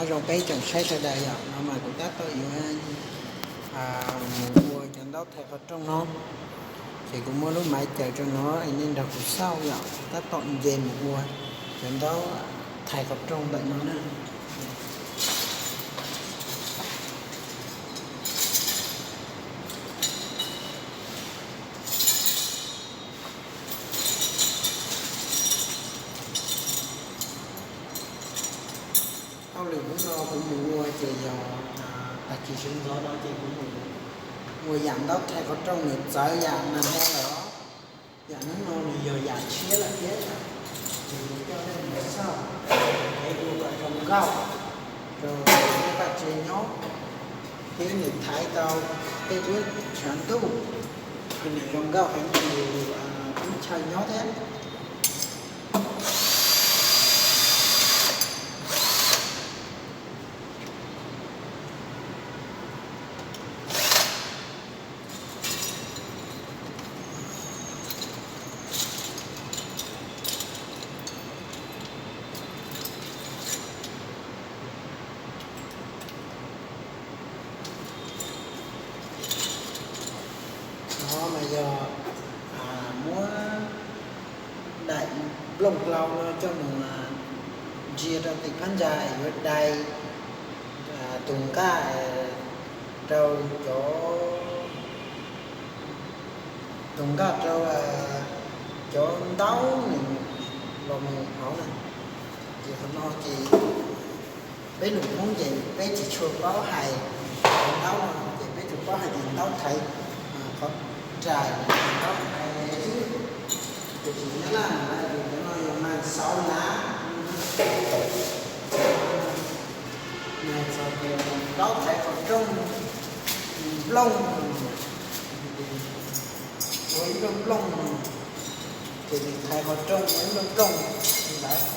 Zoo peb tsoom saib sawv daws yom, no mas kuv tab tom yuav mus ua cov ntaub thaiv qhov rooj no, ces kuv muab lub maiv caws rau no es nej nrog kuv xauj yom, tab tom nce mus ua cov ntaub thaiv qhov rooj ntawm no na. Hauj lwm hnub no kuv mus ua ces yog tag kis sawv ntxov no ces kuv mus ua yam ntaub thaiv qhov rooj nws txawv yam nag hmo lawm os. Yam hnub no nws yog yam tshiab lawm thiab, ces kuv coj nej mus xauj kev ua kom zoo nkauj rau tej vaj tse nyob thiab nws thaiv tau tej lub tshav ntuj, nws zoo nkauj heev rau yus lub chaw nyob thiab. No mas yog muab daim nplooj hlau no coj mus ntsia rau tim phab ntsa es yuav dai tus nqaj rau cov, tus nqaj rau cov ntaub nws los mus hauv na. Ces qhov no ces peb lus Hmoob ces peb tsis tshua paub hais cov ntaub no, ces peb tsuas paub hais tias ntaub thaiv qhov rais, ntaub thaiv xwb. Tiam sis Nyab Laj mas hais tias cov no yog mag xauv lav, mag xauv tias ntaub thaiv qhov rooj, nplooj, ua ib nplooj nplooj, ces nws thaiv qhov rooj ua ib nplooj nplooj li ntawd.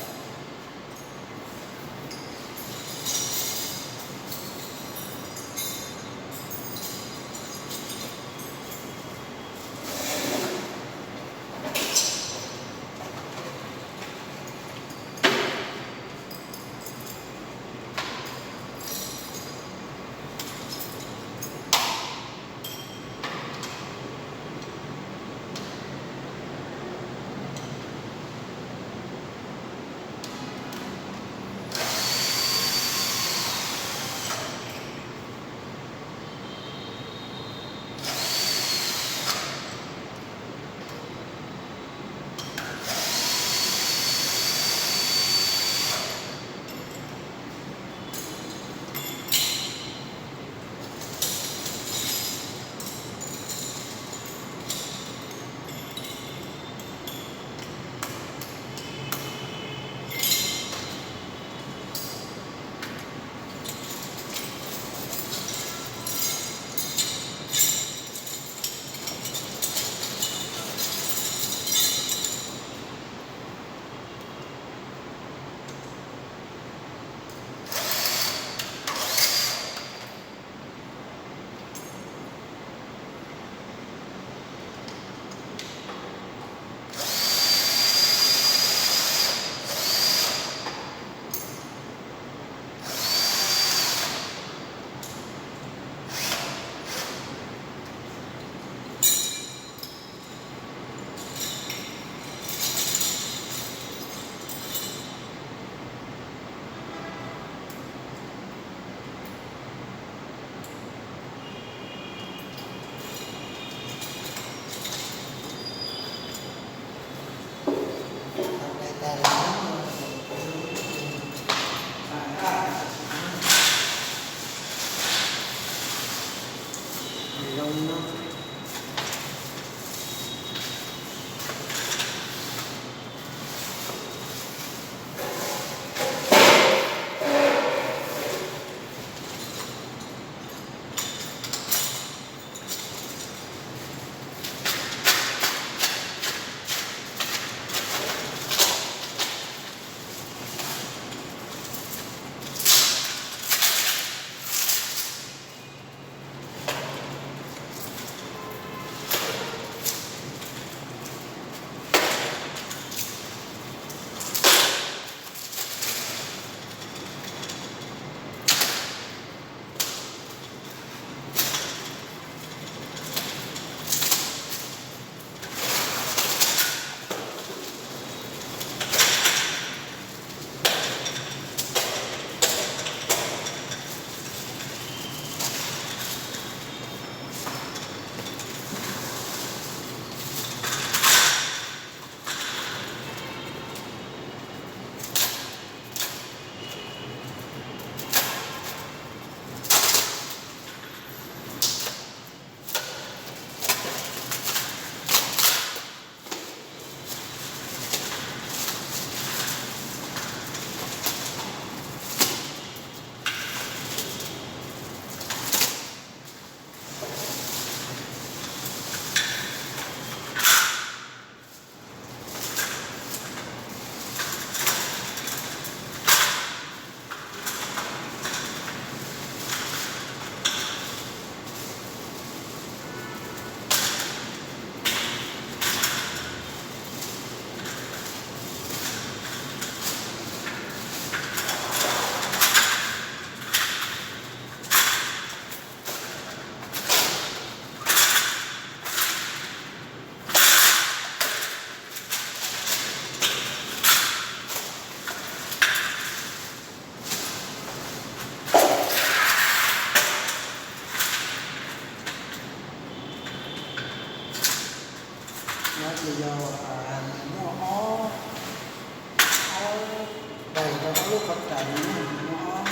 Muab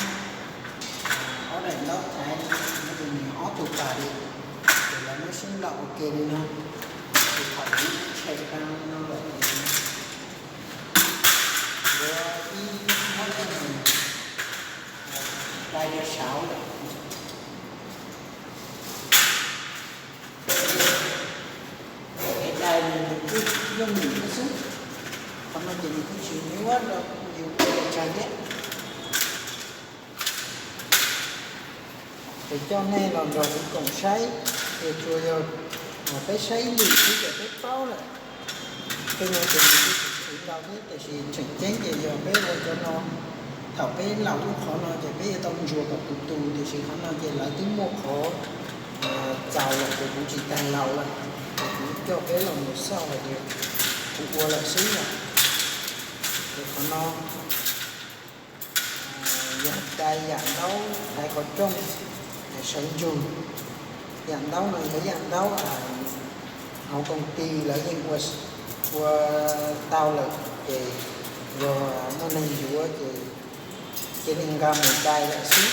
ob daim ntaub thaiv no ces nws ob tug pas li, ces lawv muab sib ntaus ua ke li no, ces thaum nws tshem tag no lawm ces yuav ib muab coj mus dai rau saud lawm. Kev dai no nws kuj yooj yim thiab xwb, qhov no ces nws kuj tsis nyuaj rau yus ua tau tsawg thiab. Ces coj nej los nrog kuv koom saib, ces tsuas yog peb saib ib lwm xwb ces peb paub lawm. Tej no ces nws kuj tsis tswv ntau thiab, tiam sis tseem ceeb ces yog peb ua cov no, thaum peb laus lub qhov no ces peb yuav tau ntsuas kom tus tus, tiam sis qhov no ces lawv twb muaj qhov txaus lawm ces kuv tsis tag laus lawm, ces kuv coj peb los mus xauj hais tias kuv ua lawm xwb yom. Ces qhov no yog dai yam ntaub thaiv qhov rooj, sawv ntsug. Yam ntaub no yog yam ntaub hauv koom tis lawv yeej ua tau lawm, ces yog muaj neeg yuav ces cia li nqa mus dai lawm xwb.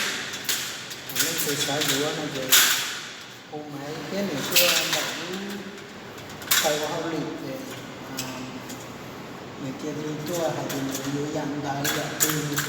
Leej twg xav yuav no ces hu Maiv thiab nws tuaj ntaus lub, thaij ua hauj lwm ces nws cia li tuaj hais tias nws yuav yam ntawd yam twg, nws